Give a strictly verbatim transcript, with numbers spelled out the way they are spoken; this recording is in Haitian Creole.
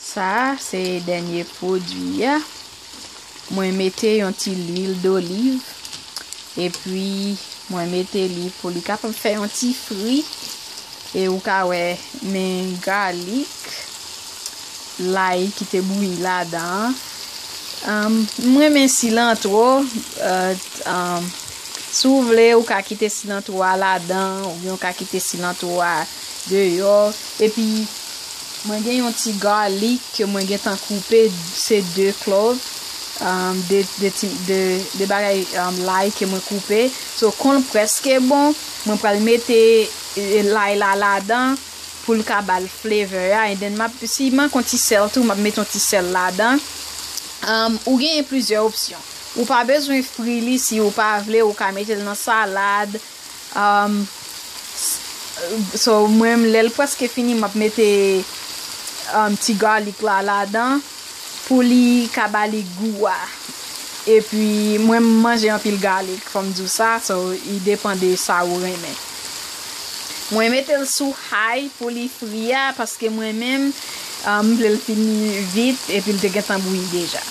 Sa a se dènye pwodui a. Mwen mete yon ti lwil doliv, epi mwen mete li pou li kapab fè yon ti fri. E ou ka wè, men galik, lay ki te bouyi ladan an. Um, m renmen silantwo. Uh, um, si w vle, ou ka kite silantwo a ladan, oubyen ou ka kite silantwo a deyò. Epi, mwen gen yon ti galik ke mwen gentan koupe, se de clove, um, de, de, ti- de, de bagay um, lay ke mwen koupe. So, kon l prèske bon, mwen pral mete eh, lay la ladan pou l ka ba l flavor a. And then, m ap, si m manke yon ti sèl tou, m ap mete yon ti sèl ladan. Um, ou genyen plizyè opsyon. Ou pa bezwen fri li si ou pa vle, ou ka mete l nan salad. Um, s- so, mwen, lè l prèske fini, m ap mete um, ti galik la ladan pou li ka ba li gou a. Epi, mwen, m manje anpil galik, fò m di w sa, so, li depan de sa ou renmen. Mwen mete l sou high pou li fri a, paske mwen menm, um, m vle l fini vit, epi l te gentan bouyi deja.